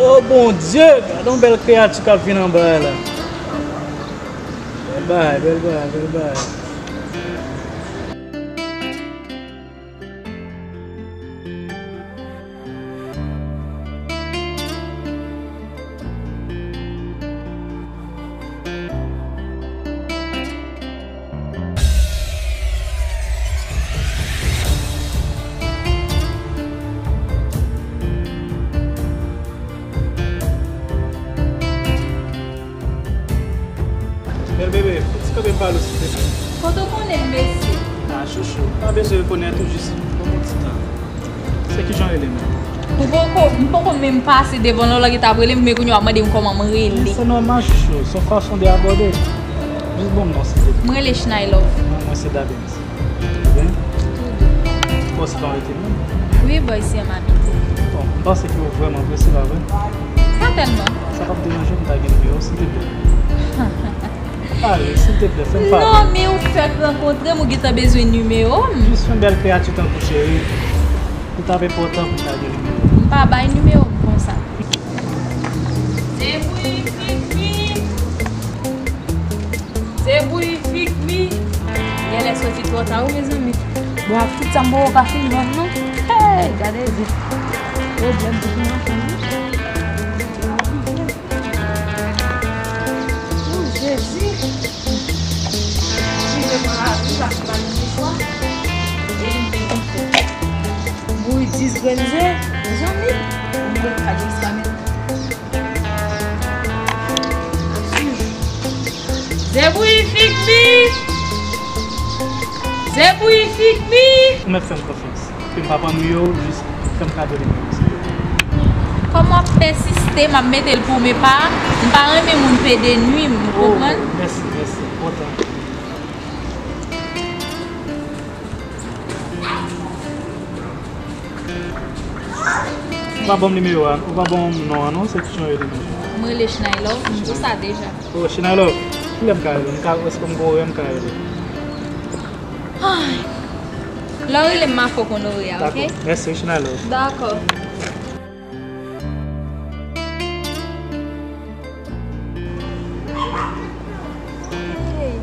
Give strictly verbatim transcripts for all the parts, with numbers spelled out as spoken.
Oh Bondye, gade yon bèl kreyati k ap vin anba a la. Bèl bagay, bèl bagay, bèl bagay. Bèl bebe, fouti kanpe m pale w silvouplè. Kote w konnen m, mesye? Ah, chouchou, pa bezwen rekonèt ou, jis ban m yon ti tan. Se kijan w rele menm? Ou poko, m poko menm pase devan l, w gentan ap rele m, men kounye a w ap mande m kòman m rele. Se nòmal, chouchou, se yon fason de abòde. Jis ban m non, silvouplè. M rele Shnaylove. Non, mwen se Dabens. Byen? Tou dou. Ou se pa rete menm? Wi, boy, se m abite. Bon, m panse ke w vrèman prese, pa vre? Pa tèlman. Sa p ap deranje w, m ta gen nimewo w, silvouplè? Ale, silvouplè, fè m pale. Non, men ou fèk rankontre m, ou gentan bezwen nimewo m. Jis yon bèl kreyati tankou w, cheri. Li t ap enpòtan pou m ta gen nimewo w. M pa bay nimewo m konsa. Debouyifik mi. Debouyifik mi. Genlè soti twò ta wi, mezanmi. Bon, ak tout sa, m poko ka fin vann non. Hey, gade zen. Pwoblèm pou fin vann, wi. Oh, Jezi. Rive pran lari, pase pa gen chwa. E li te konfye. Bouyi dis grenn ze, mezanmi. Mwen ka jis la menm. Debouyifik mi. Debouyifik mi. Ou mèt fè m konfyans. Ke m pa pran nimewo w, jis fè m kado nimewo w, silvouplè. Kòm w ap pèsiste, m ap mete l pou w, men pa, m pa renmen moun pede nwi m, ou konprann? Mèsi, mèsi. Kontan. Ou pa ban m nimewo a, ou pa ban m non an non, se kijan w rele menm? M rele Shnaylove, m di w sa deja. Oh, Shnaylove, kilè m ka rele w? M ka, èske m gen orè m ka rele w? Ay. Lè w rele m, m a fè w konn orè a, oke? Dakò. Mèsi, Shnaylove. Dakò. Hey,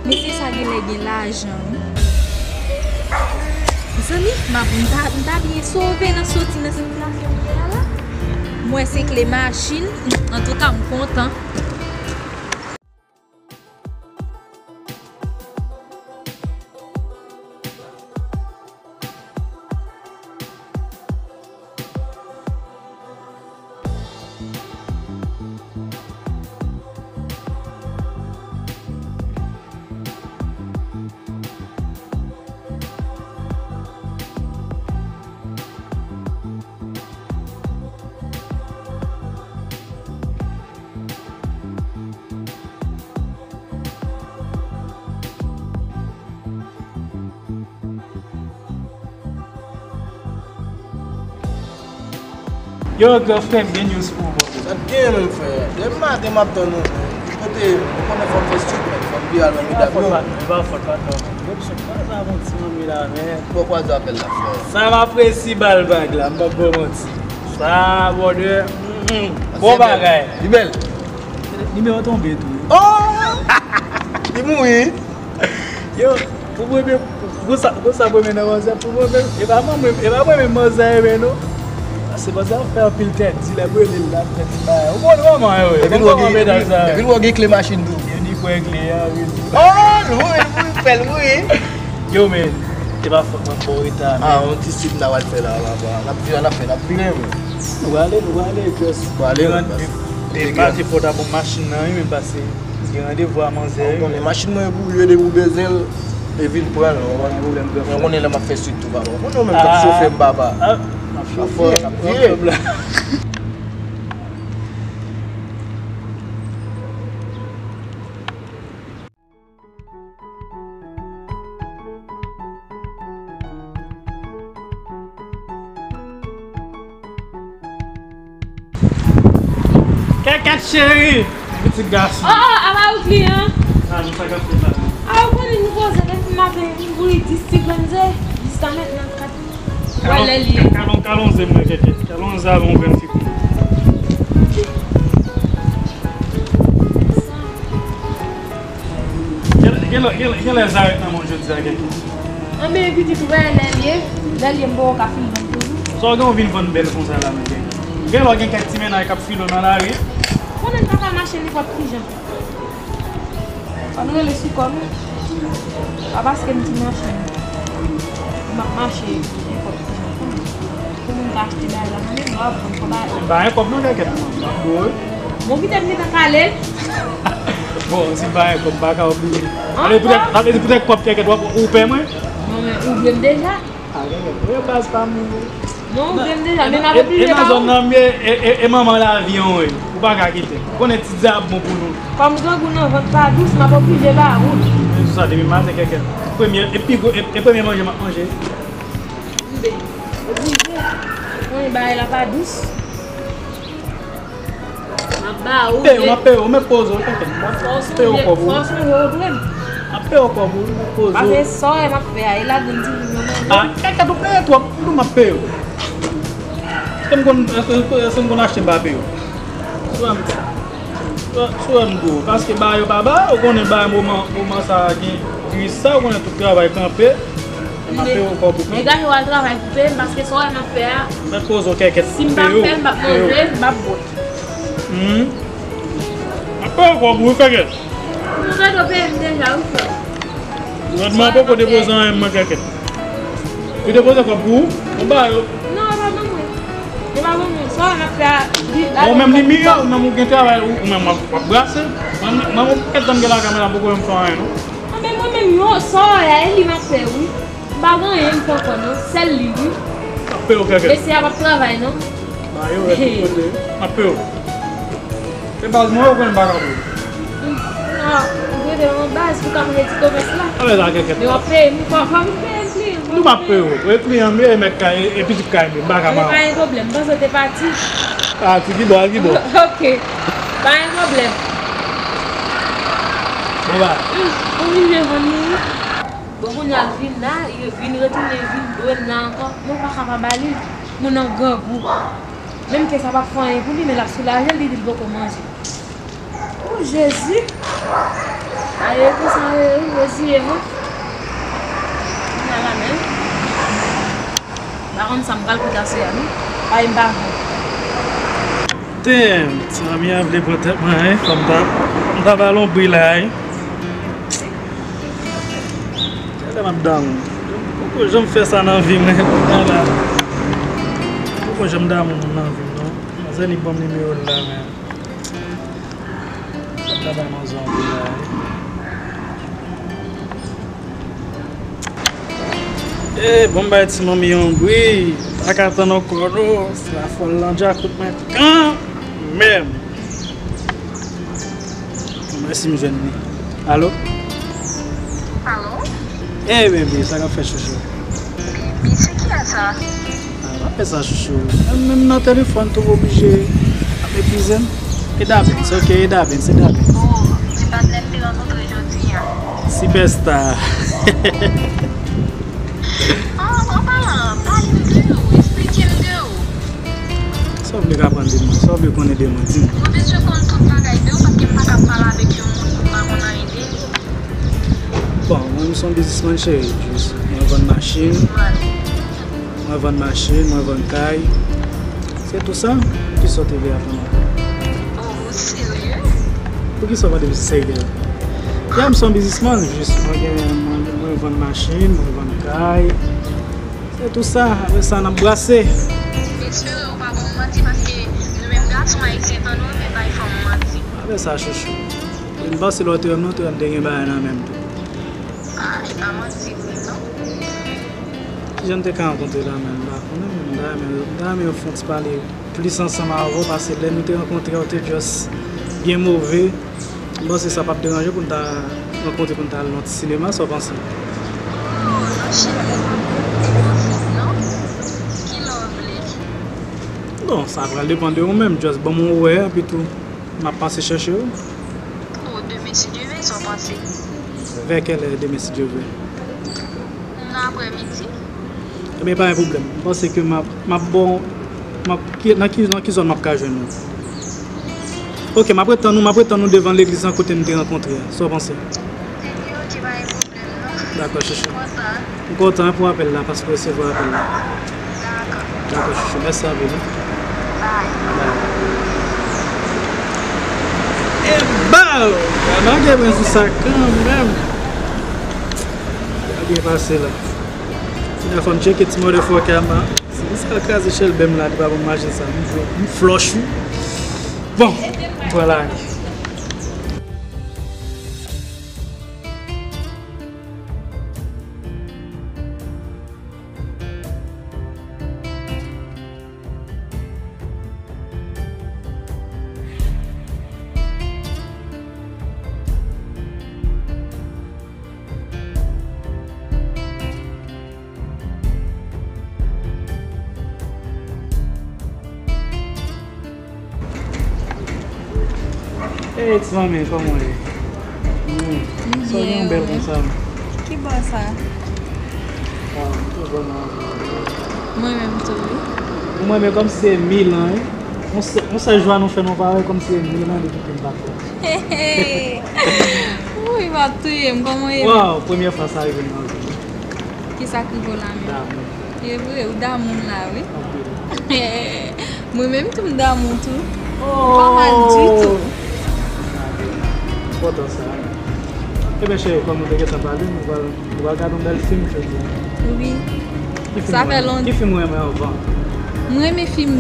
mesye sa genlè gen lajan, wi. Mezanmi, m ap, m ta, m ta byen sove nan soti nan sitiyasyon m ye a la. M wè se kle machin, antouka, m kontan. Yo, gran frè m, gen news pou ou, bro. Sa k gen menm, frè? Depi maten m ap tann ou, men. Kote, ou konnen fò m fè street, men. Fò m vire al wè medam yo. E pa fòt, pa fòt, pa fòt. Yo, m sot kwaze avè yon ti manmi la, men. Ou kwaze avè l la, frè? Sa m ap resi ba l vag la, m p ap ba w manti. Sa, brother, mm, mm, bon bagay. Li bèl. Nimewo tonbe tou. Oh! Li mouri. Yo, pou mwen menm, pou sa, pou sa mwen menm nan manzè, pou mwen menm, e pa mwen menm, e pa mwen menm manzè renmen non. Se manzè ap fè anpil tèt di lè mwen rele l la, tèt di bagay. Ou konn kòman yo ye. Epi l wè gen, epi l wè gen kle machin tou. Yo ni kwè kle a, wi. Oh, l mouri, l mouri, fè l mouri. Yo, men, e pa fòt mwen, m ba w reta, men. Ah, yon ti sit n a pral fè la, papa. N ap vire, n ap fè, n ap vire, men. Nou prale, nou prale, just. Nou prale, men. E pa te fòt a bon machin nan, wi, men pase. Gen randevou a manzè. Ou konnen machin mwen pou lye depi w bezwen l, e vin pran l. Ou konnen lè m ap fè street tou, papa. Ou konnen ou menm k ap chofe m, papa. N ap chofe, n ap vire. Kèkèt cheri, pitit gason. Oh, oh, a pa ou kliyan? Ah, nou sa k ap fèt la. Ah, ou konnen nou poze depi maten, m bouyi dis ti grenn ze, jiska mentnan kat. Wè lè li ye. Kalon, kalon ze mwen, kèkèt. Kalon ze avè yon grenn figi. Gen lè, gen lè, gen lè zarèt nan men w jodi a, Kèkèt. Anben, pitit, ou wè lè l ye, lè l ye m poko ka fin vann toujou. Sa w gen w vin vann bèl konsa la, men Kèkèt. Gen lè w gen kèk ti mennaj k ap file w nan lari. Konnen m pa ka mache nenpòt ki jan. Fò n rele sou kò nou. Pa paske m di mache. M ap mache nenpòt ki jan. Pou moun ka achte bagay la, konnen nou ap vann fò bagay. M pa gen kòb non, Kèkèt, mwen. M ap dwe. Bon, kite m gentan kale l. Bon, si m pa gen kòb, m pa ka oblije. Sa vle di poutèt, sa vle di poutèt kòb, Kèkèt, w ap, ou pè mwen? Non, men ou dwe m deja. Ah, Kèkèt, ou e baz pa m. Non, ou dwe m deja, men m ap oblije ba ou. E nan zòn nan m ye, e, e, e manman lavi an, wi. Ou pa ka kite. Ou konnen ti dyab bon pou nou. Kòm grangou nan vant pa dous, m ap oblije ba ou. Men sou sa, depi maten, Kèkèt. Premye, e pi gwo, e, e premye manje m ap manje. Oblije. Mwen, bagay la pa dous. M ap ba ou. Peye w, m ap peye w, men poze w, Kèkèt. M ap peye w kòb ou. Fò w sonje ou dwe m. M ap peye w kòb ou, men poze w. Paske sa w wè m ap fè a, e ladan m di pou mwen manje. Ah, Kèkèt, ou peye twòp, m tou m ap peye w. Èske m konn, èske, èske m konn achte m pa peye w? Sou wè m, sou wè m di w, paske ba yo pa ba, ou konnen ba moman, moman sa a gen kriz sa, ou konnen tout travay kanpe. M ap peye w kòb ou. Men gaye w al travay pou peye m, paske sa w wè m ap fè a. Mèt poze w Kèkèt. Si m pa fè, m p ap manje, m p ap bwè. Hmm. M ap peye w kòb ou, Kèkèt. Ou gen dwa peye m deja, wi, frè. Gouvènman an poko depoze anyen, mwen, Kèkèt. Yo depoze kòb pou ou? Ou ba yo? Non, yo pa ban mwen. Yo pa ban mwen. Sa w wè m ap fè a, li la. Ou menm li miyò, ou menm ou gen travay, ou, ou menm w ap, w ap brase. Mwen, mwen, mwen, ou pa ka tann gen lakay mwen la, poko janm fè anyen, non. Anben mwen menm, yo, sa w wè a, e li m ap fè, wi. M pa gen anyen m fè ankò non, sèl li wi. M ap peye w Kèkèt. Mesye a p ap travay non. Ba yo rèt tout kote. M ap peye w. E baz mwen ou konnen m pa ka peye w. Non, ou rele yon baz pou ka mennen ti komès la. Alè la Kèkèt. Men w ap peye m, fò, fò m peye m kliyan. Nou m ap peye w. E kliyan m ye, e mèt kay, e pitit kay m ye, m pa ka ba w. Pa gen pwoblèm, m panse w te pati. Pati kibò, kibò? Ok. Pa gen pwoblèm. Bon, ba. Hum, ou vin devan nou wi. Bon, kounye a l vin la, vin retounen, vin dwe m la ankò, men w pa ka pa ba li l. Moun nan grangou. Menm ke sa p ap fè anyen pou li, men l ap soulaje l, li di l poko manje. O Jezi! Aye, konsa, e, Jezi, e, non. Kounye a la menm. M pa konn sa m pral koute aswè a, non. Ay, m pa konn. Damn, ti manmi an vle pran tèt mwen, hein. Fò m ta, m ta ba l yon bri la, hein. Gade madanm. Poko janm fè sa nan vi mwen. Gade la. Poko janm damou moun nan vi m, non. Manzè ni ban m nimewo l la, men. Gade manzè an pou la, wi. Eh, bon, m bay ti manmi yon bri. Pa ka tann ankò, non. Se la fòl lan djakout mwen kanmenm. Mwen si m jwenn li. Alo? Alo? Eh, bebe, sa k ap fèt, chouchou? Bebe, se kiyès sa? Ah, pa fè sa, chouchou. Menm, menm nan telefòn tou, w oblije ap meprize m. E Dabens, ok, e Dabens, e Dabens. Oh, se patnè m te rankontre jodi a. Sipèsta. Oh, an palan, pale m de ou, eksplike m de ou. Sa w vle aprann de mwen? Sa w vle konnen de mwen? Di m. Mwen bezwen konn tout bagay de ou paske m pa ka pale avèk yon moun pou m pa konn anyen de li. Bon, mwen, m se yon biznismann, cheri. Jis, mwen vann machin. Mwen vann machin, mwen vann kay. Se tou sa. Poukisa w te vle aprann ankò? Oh, ou serye? Poukisa w pa te serye? Ya, m se yon biznismann, jis mwen gen, mwen, mwen vann machin, mwen vann kay. Se tou sa, apre sa n ap brase. M espere ou pa ban m manti paske nou menm gason ayisyen tan nou renmen bay fanm manti. Pa fè sa, chouchou. M panse lè w te wè m, nou te wè m te gen bagay nan men m tou. Ah, e pa manti vre non. Kijan n te ka rankontre la menm? M pa konnen, men m ta renmen, m ta renmen yo fè yon ti pale plis ansanm avè w, paske lè nou te rankontre a, w te just byen move. M panse sa p ap deranje pou n ta rankontre pou n ta al nan ti sinema, sa w panse? Oh, non, cheri, m ap vin pou yon fim, non. Kilè w vle? Bon, sa pral depann de ou menm, just ban m yon wè, epi tou, m ap pase chèche w. Oh, demen, si Dye vle, sa w panse? Vè kèlè demen, si Dye vle? Nan aprèmidi. Ebyen, pa gen pwoblèm. M panse ke m ap, m ap bon, m ap, ki, nan ki, nan ki zòn m ap ka jwenn ou? Ok, m ap ret tann ou, m ap ret tann ou devan legliz lan kote n te rankontre a. Sa w panse? Ebyen, ok, pa Dakò, chouchou. M kontan pou apèl la, paske w resevwa apèl la. Dakò, chouchou. Mèsi anpil, wi. Bye. E ba! Gade, gen mwen sou sa kanmenm. Sa byen pase la. Fò m tcheke ti motherfucker a. Si sa kraze chèlbè m la, li pa ban m mache sa, m jwe, m flòch, wi. Bon, m pran lari. Ey, ti manmi, kòman w ye? Hmm. Sa w gen bèl konsa? Ki bò sa? Waw, m tou vrèman anvi. Mwen menm tou, wi. Pou mwen, men kòmsi se mil an, wi. On sè-, on sèl jwa nou fè, nou pa wè, kòmsi se mil an depi ke m pa fè. Wouy, w ap touye m, kòman w ye menm? Waw, premyè fwa sa rive m nan vi m. Kisa k rive w la menm? Damou. E vre, ou damou m la, wi. Anpil. Mwen menm tou m damou tou. Oh! Pa mal ditou. Enpòtan sa. Ebyen, cheri, kòm nou te gentan pale, nou pral, nou pral gade yon bèl fim jodi a. Wi. Sa fè lontan. Ki fim ou renmen anvan? Mwen renmen fim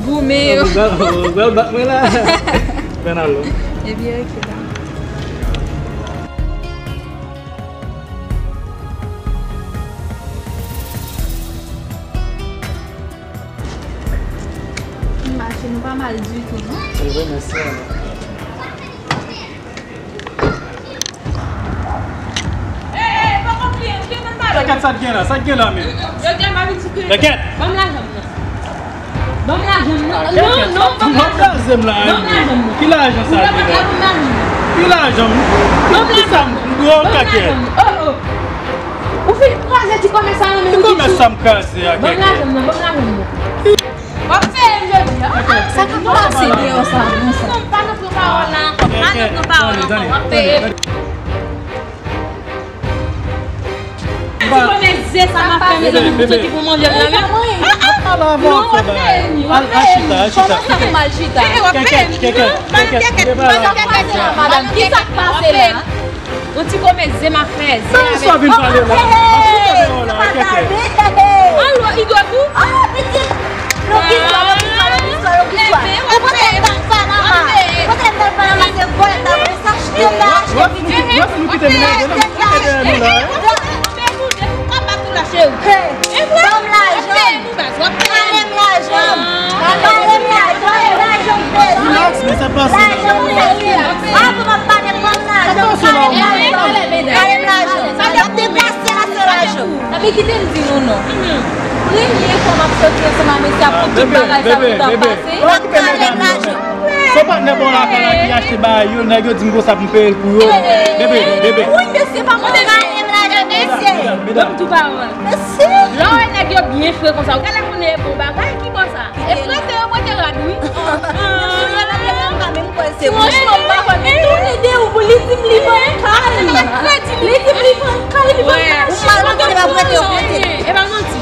goumen yo. Ou pral, ou pral bat mwen la. Fè n ale. Ebyen, oke, dakò. Mache nou pa mal ditou, non? Mèsi. Kèkèt, sa k gen la? Sa k gen la menm? Kèkèt! Ban m lajan m nan. Ban m lajan m nan. Non, non, ban m lajan m nan. Ban m lajan m nan. Ki lajan sa? Ban m lajan m nan. Ki lajan m? Ban m lajan m nan. Ki sa m dwe w kèkèt? Oh, oh. Ou fin kraze ti kòmès sa nan men m. Ti kòmès sa m kraze a kèkèt. Ban m lajan m nan, ban m lajan m nan. W ap peye m jodi a. Sa k ap pase deyò sa, non, sa? Non, pa nan pran pawòl la ankò. Pa nan pran pawòl la ankò. W ap peye m. Ti kòmès ze sa m ap fè, mezanmi, pou soti pou manje l la menm. Non, w ap peye m, w ap peye m. Al, al chita, al chita. Kòman sa pou m al chita? Kèkèt, kèkèt, kèkèt. Kisa k pase la? Yon ti kòmès ze m ap fè, ze avèk. Sa w vin pale la? M ap koute deyò la, kèkèt. Alo, Igo tou? Longistwa, longistwa, longistwa, longistwa. Ou kote m t al Panama? Kote m t al Panama, se vòlè m t al voye, se achte m t al achte pitit. Lè nou kite m leve, non, kote deyò nou la, eh? Hey, ban m lajan m. Kale m lajan m. Kale m lajan m. Lajan m bezwen. Relax, men sa pase la. Lajan m bezwen. Avan m ap pale, ban m lajan m. Kale m lajan m. Kale m lajan m. Y ap deplase la, se lajan m. Epi kite m di nou non. Premye fwa m ap soti ansanm ak mesye a pou tout bagay sa pou tan pase. Kale m lajan m. Se yon patnè bò lakay la ki achte bagay yo, nèg yo di m konsa pou m peye l pou yo. Bebe, bebe. Wi, mesye pa mwen. Kale m lajan m, mesye. Ban m tou pawòl. Mesye. Lè w wè nèg yo byen fre konsa, ou genlè konnen e bon bagay, ki bò sa? E prete yo prete rad, wi. Sou yo la, te menm pa menm kwè se vre. Franchman, m pa kwè. Tounen de ou, li di m li vann kay. Li di m li vann kay, li vann machin. Ou pa konnen pa prete yo prete. E pa manti.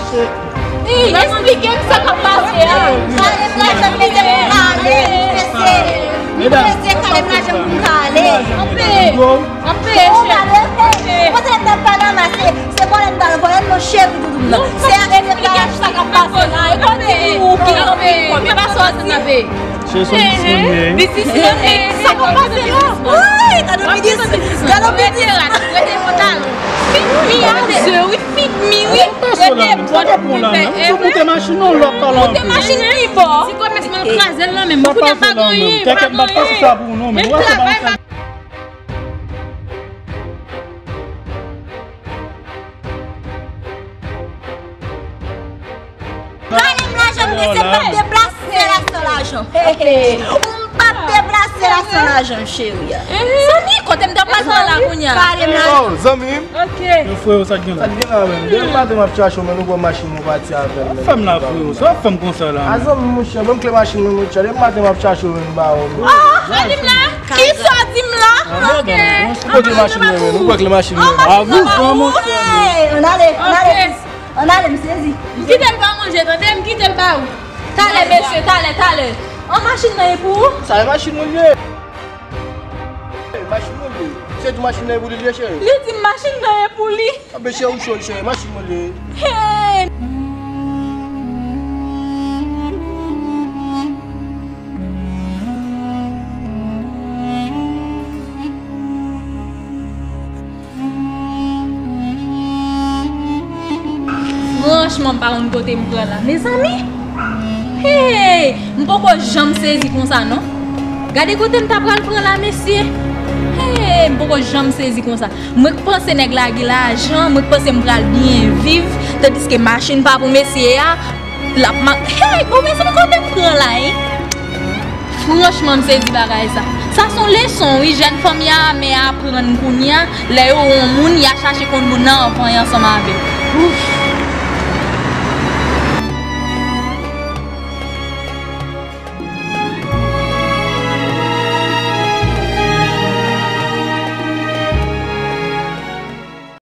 Ey, eksplike m sa k ap pase a. Kale m lajan m, mesye, pou m ka ale. Mesye, kale m lajan m pou m ka ale. Anpe, anpe, chè. Kote m t al Panama, se, se vòlè m t al vòlè, non, cheri doudou m nan. Se achte m t al achte. Eksplike m sa k ap pase la. E kote ou ki anpe, men pa sa w ap di. Cheri, se yon biznismen, wi. Biznismen, e, sa k ap pase la? Woy, gade yon biznis, gade yon biznis. Rete la, rete pantalon. Fig mi a de, wi, fig mi, wi. Rete bòt pou fè, e vre. Ou te machin nan lòk kòlè anpil. Ou te machin pi bò. Ti kòmès mwen kraze l nan men m. Ou koute pa gen anyen, pa gen anyen. Menm travay pa Kale m lajan m, mesye, m p ap deplase la san lajan. Ou m p ap deplase. Sa se la san lajan, cheri a. Zanmi, kote m t ap pase la kounye a? Pale m la. Oh, zanmi m. Ok. Yo, frè, sa k gen la? Sa k gen la menm? Depi maten m ap chache w, men ou pran machin mwen pati avè l. Sa fè m la, frè, sa fè m konsa la? A, zanmi m, monchè, ban m kle machin mwen, monchè. Depi maten m ap chache w, men m pa wè w. Ah, di m la. Kisa w di m la? Ok. Ou pran kle machin mwen, men ou pran kle machin mwen. Ah, bon, bon, monchè. Hey, ann ale, ann ale. Ann ale, m sezi. M kite l ba w manje, tande? M kite l ba ou. Talè, mesye, talè, talè. An, machin nan e pou ou? Sa e machin mwen ye. Machin mwen ye. Se tou machin nan e pou li, li ye, cheri. Li di m machin nan e pou li. A, mesye, ou cho, cheri, machin mwen ye. Hey! Franchman, m pa konn kote m pran la. Mezanmi! Hey! M poko janm sezi konsa, non. Gade kote m ta pral pran la, mesye. Hey! M poko janm sezi konsa. Mwen k panse nèg la gen lajan, mwen k panse m pral byen viv, tandiske machin pa pou mesye a, l ap ma-, hey, bon, mezanmi, kote m pran la, hein? Franchman, m sezi bagay sa. Sa se yon leson, wi, jèn fanm y a, men aprann kounye a, lè yo wè yon moun, y a chache konn moun nan anvan y ansanm avè l. Ouf!